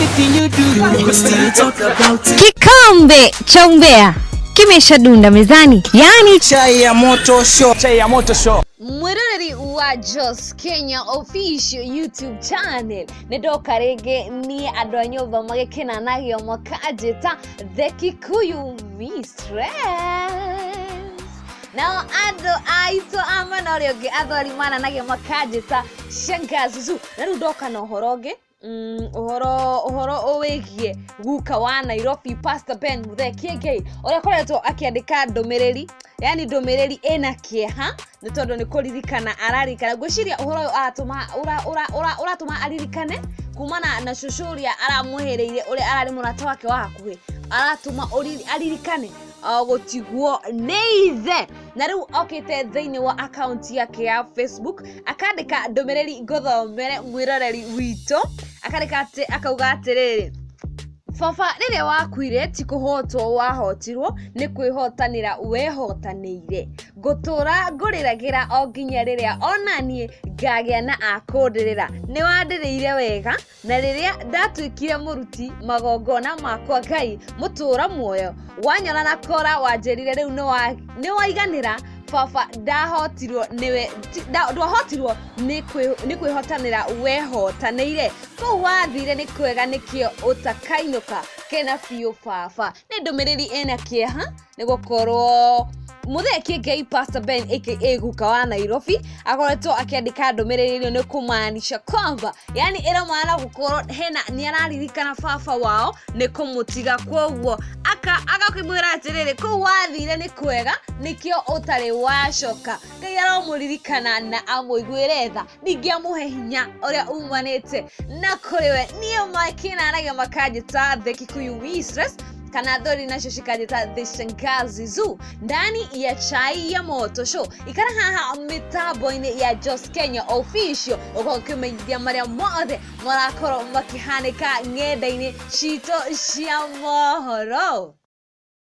Anything you do, we still talk about it. Kikombe cha umbea kimeshadunda mezani, yaani Chai ya moto show. Chai ya moto show. Mwiroreri wa Jos Kenya Official YouTube channel, nĩ ndoka rĩngĩ niĩ andũ a nyũmba magĩkenanagio makanjĩta The Kikuyu Mistress. Nao andũ aitũ a mwena ũrĩa ũngĩ athweri mananagio makanjĩta Shangazi Zuzu. Na rĩu ndoka na ũhoro ũngĩ, ũhoro ũwĩgiĩ guka wa Nairobi, Pastor Ben Muthee Kiengei, ũrĩa akoretwo akĩandĩka ndũmĩrĩri, yani ndũmĩrĩri ĩna kĩeha nĩ tondũ nĩ kũririkana araririkana. Ngwĩciria ũhoro ũyũ aratũma ũratũma aririkane kumana na cũcũ ũrĩa aramũhĩrĩire, ũrĩa ararĩ mũrata wake wa hakuhĩ, aratũma aririkane gũtigwo nĩ ithe. Na rĩu okĩte thĩinĩ wa akaunti yake ya Facebook akandĩka ndũmĩrĩri ngũthomere mwĩroreri witũ. Akandĩka atĩ, akauga atĩrĩrĩ: "Baba, rĩrĩa wakuire ti kũhotwo wahotirwo, nĩ kwĩhotanĩra wehotanĩire. Ngũtũra ngũrĩragĩra o nginya rĩrĩa onaniĩ ngagĩa na akũndĩrĩra. Nĩ wandĩrĩire wega, na rĩrĩa ndatuĩkire mũruti magongona makwa Ngai mũtũra muoyo, wanyona na kora wanjĩrire rĩu nĩ waiganĩra. Baba, ndahotirwo nĩwe, ndwahotirwo nĩ kwĩhotanĩra wehotanĩire. Kũu wathire nĩ kwega, nĩkĩo ũtakainũka. Kena biũ, baba." Nĩ ndũmĩrĩri ĩna kĩeha nĩ gũkorwo Muthee Kiengei, Pastor Ben aka guka wa Nairobi, akoretwo akĩandĩka ndũmĩrĩri ĩno nĩ kũmaanisha kwamba, yani ĩramaana gũkorwo hena nĩ araririkana baba wao nĩ kũmũtiga, kwoguo agakĩmwĩra atĩrĩrĩ, kũu wathire nĩ kwega, nĩkĩo ũtarĩ wacoka. Ngai aromũririkana na amũiguĩre tha, ningĩ amũhe hinya ũrĩa umanĩte na kũrĩ we. Niĩ makinanagia makanjĩta The Kikuyu Mistress, kana thori nacio cikanjĩta The Shangazi Zoo, ndani ya Chai ya Moto Show. Ikara haha mĩtambo-inĩ ya Jos Kenya Official ũkorwo ũkĩmenyithia marĩa mothe marakorwo makĩhanĩka ng'enda-inĩ citũ cia mohoro.